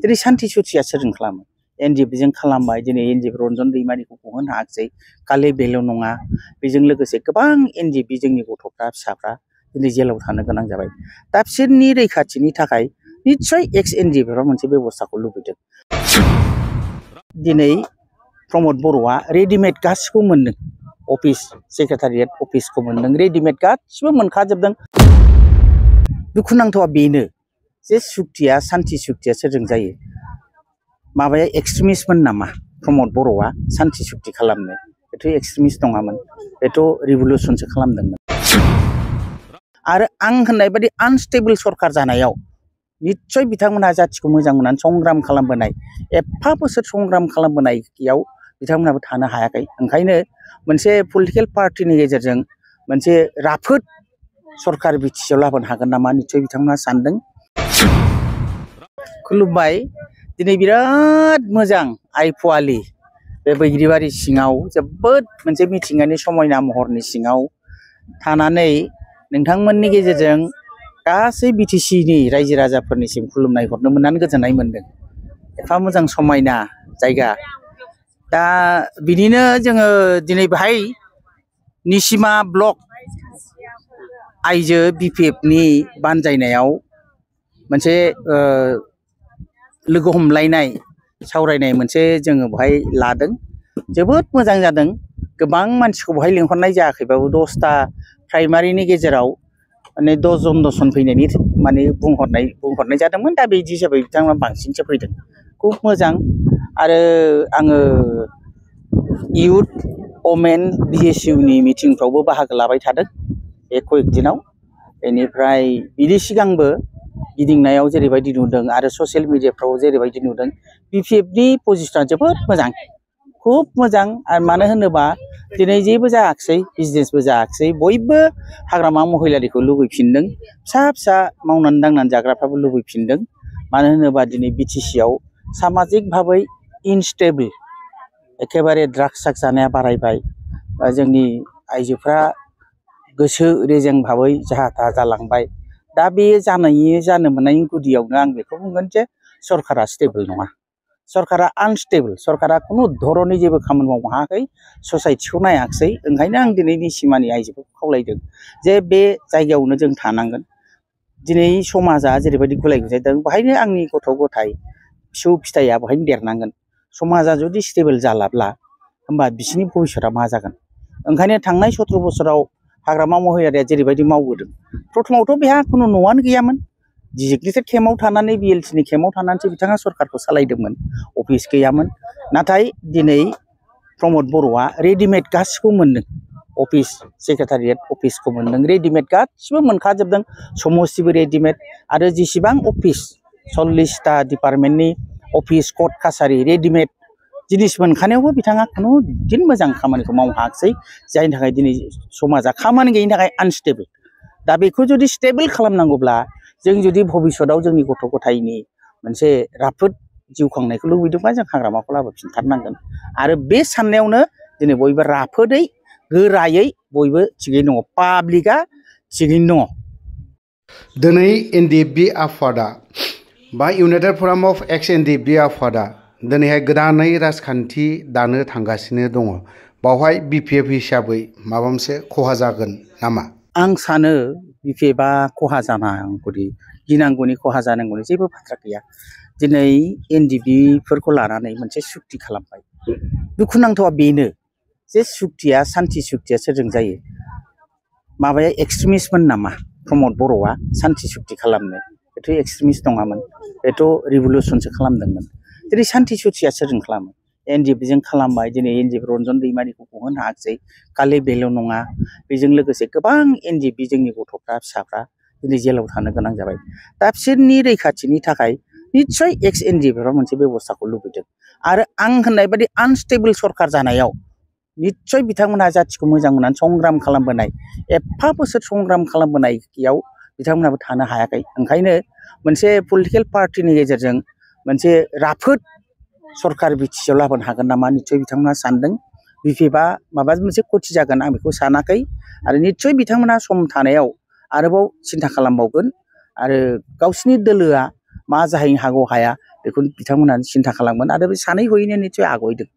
दिनै सान्थि सुथिया सोरजों खालामो एनडिएफबिजों खालामबाय दिनै एनडिएफ रन्जन दैमारिखौ गहोनो हायाखिसै खालि बेल' नङा बेजों लोगोसे गोबां एनडिएफबि जोंनि गथ'फ्रा फिसाफ्रा दिनै जेलाव थानो गोनां जाबाय दा बिसोरनि रैखाथिनि थाखाय निस्सय एक्स एनडिएफआ मोनसे बेब'स्थाखौ लुबैदों दिनै प्रमद बर'आ रेडिमेड गासिबो मोनदों अफिस सेक्रेटारियेट अफिसखौ मोनदों रेडिमेड गासिबो मोनखाजोबदों दुखुनांथावा बेनो जे सुक्तिया सान्थि सुक्तिया सोरजों जायो माबाया एक्सट्रिमिस्टमोन नामा प्रमद बर'आ सान्थि सुक्ति खालामनो बेथ' एक्सट्रिमिस्ट नङामोन बेथ' रिभलुसनसो खालामदोंमोन आरो आं होननाय बायदि आनस्टेबल सरकार जानायाव निस्सय बिथांमोनहा जाथिखौ मोजां मोननानै संग्राम खालामबोनाय एफा बोसोर संग्राम खालामबोनायाव बिथांमोनाबो थानो हायाखै ओंखायनो मोनसे पलिटिकेल पार्टिनि गेजेरजों मोनसे राफोद सरकार बिटिसिआव लाबोनो हागोन नामा निस्सय बिथांमोना सानदों खुलुमबाय दिनै बिराद मोजां आइफवालि बे बैग्रिबारि सिङाव जोबोद मोनसे मिथिंगानि समायना महरनि सिङाव थानानै नोंथांमोननि गेजेरजों गासै बिटिसिनि रायजो राजाफोरनिसिम खुलुमनाय हरनो मोननानै गोजोननाय मोनदों एफा मोजां समायना जायगा दा बिदिनो जोङो दिनै बेहाय निसिमा ब्लक आइजो बिपिएफनि बानजायनायाव मोनसे लोगो हमलायनाय सावरायनाय मोनसे जोङो बेहाय लादों जोबोद मोजां जादों गोबां मानसिखौ बेहाय लिंहरनाय जायाखैबाबो 10टा प्राइमारिनि गेजेराव माने 10 जन फैनायनि माने बुंहरनाय जादोंमोन दा बिदि हिसाबै बिथांमोना बांसिनसो फैदों खुब मोजां आरो आङो इउथ वमेन बिएसइउनि मिटिंफ्रावबो बाहागो लाबाय थादों बे कयेक दिनाव बेनिफ्राय बिनि सिगांबो गिदिंनायाव जेरैबायदि नुदों आरो ससियेल मिडियाफ्राव जेरैबायदि नुदों बिपिएफनि पजिशना जोबोद मोजां खुब मोजां आरो मानो होनोबा दिनै जेबो जायाखिसै बिजनेसबो जायाखिसै बयबो हाग्रामा महिलारिखौ लुबैफिनदों फिसा फिसा मावनानै दांनानै जाग्राफ्राबो लुबैफिनदों मानो होनोबा दिनै बिटिसिआव सामाजिक भाबै इनस्टेबल एखेबारे ड्राग्स जानाया बारायबाय जोंनि आइजोफ्रा गोसो रेजें भाबै जाहा थाहा जालांबाय दा बे जानो मोननायनि गुदियावनो आं बेखौ बुंगोन जे सरकारा स्टेबल नङा सरकारा आनस्टेबल सरकारा खुनु धरननि जेबो खामानि मावनो हायाखै ससाइटिखौ नायाखिसै ओंखायनो आं दिनै निसिमानि आइजोफोरखौ खावलायदों जे बे जायगायावनो जों थानांगोन दिनै समाजा जेरैबायदि गुलाय गुजाय जादों बेहायनो आंनि गथ' गथाय फिसौ फिथाइया बेहायनो देरनांगोन समाजा जुदि स्टेबल जालाब्ला होमबा बिसिनि भबिसतआ मा जागोन ओंखायनो थांनाय 17 बोसोराव हाग्रामा महिलारिया जेरैबायदि मावबोदों प्रथमावथ' बेहा खुनु न'आनो गैयामोन डिजिग्नेटेड केम्पआव थानानै बिएलटिनि केम्पआव थानानैसो बिथाङा सरकारखौ सालायदोंमोन अफिस गैयामोन नाथाय दिनै प्रमद बर'आ रेडिमेड गासिबो मोनदों अफिस सेक्रेटारियेट अफिसखौ मोनदों रेडिमेड गासिबो मोनखाजोबदों समस्तिबो रेडिमेड आरो जेसेबां अफिस 40टा डिपार्टमेन्टनि अफिस कर्ट कासारि रेडिमेड जिनिस मोनखानायावबो बिथाङा खुनु दिन मोजां खामानिखौ मावनो हायाखिसै जायनि थाखाय दिनै समाजा खामानि गैयिनि थाखाय आनस्टेबल दा बेखौ जुदि स्टेबल खालामनांगौब्ला जों जुदि भबिसतआव जोंनि गथ' गथायनि मोनसे राफोद जिउ खांनायखौ लुबैदोंबा जों हाग्रामाखौ लाबोफिनथारनांगोन आरो बे साननायावनो दिनै बयबो राफोदै गोरायै बयबो थिगैनो दङ पाब्लिकआ थिगैनो दङ दिनै एनडिएफबि आफादा बा इउनाइटेड फराम अफ एक्स एनडिएफबि आफादा दिनैहाय गोदानै राजखान्थि दानो थांगासिनो दङ बावहाय बिपिएफ हिसाबै माबा मोनसे खहा जागोन नामा आं सानो बिपिएफआ खहा जानांगौनि गिनांगौनि खहा जानांगौनि जेबो बाथ्रा गैया दिनै एनडिएफबिफोरखौ लानानै मोनसे सुक्ति खालामबाय दुखुनांथावा बेनो जे सुक्तिया सान्थि सुक्तिया सोरजों जायो माबाया एक्सट्रिमिस्टमोन नामा प्रमद बर'आ सान्थि सुक्ति खालामनो बेथ' एक्सट्रिमिस्ट नङामोन बेथ' रिभलुसनसो खालामदोंमोन दिनै सान्थि सुक्तिया सोरजों खालामो एनडिएफबिजों खालामबाय दिनै एनडिएफ रन्जन दैमारिखौ गहोनो हायाखिसै खालि बेल' नङा बेजों लोगोसे गोबां एनडिएफबि जोंनि गथ'फ्रा फिसाफ्रा दिनै जेलाव थानो गोनां जाबाय दा बिसोरनि रैखाथिनि थाखाय निस्सय एक्स एनडिएफआ मोनसे बेब'स्थाखौ लुबैदों आरो आं होननाय बायदि आनस्टेबल सरकार जानायाव निस्सय बिथांमोनहा जाथिखौ मोजां मोननानै संग्राम खालामबोनाय एफा बोसोर संग्राम खालामबोनायाव बिथांमोनाबो थानो हायाखै ओंखायनो मोनसे पलिटिकेल पार्टिनि गेजेरजों मोनसे राफोद सरकार बिटिसिआव लाबोनो हागोन नामा निस्सय बिथांमोना सानदों बिपिएफआ माबा मोनसे खथि जागोन आं बेखौ सानाखै आरो निस्सय बिथांमोना सम थानायाव आरोबाव सिन्था खालामबावगोन आरो गावसिनि दोलोआ मा जाहैनो हागौ हाया बेखौ बिथांमोनहा सिन्था खालामगोन आरो बे सानै हयैनो निस्सय आगयदों।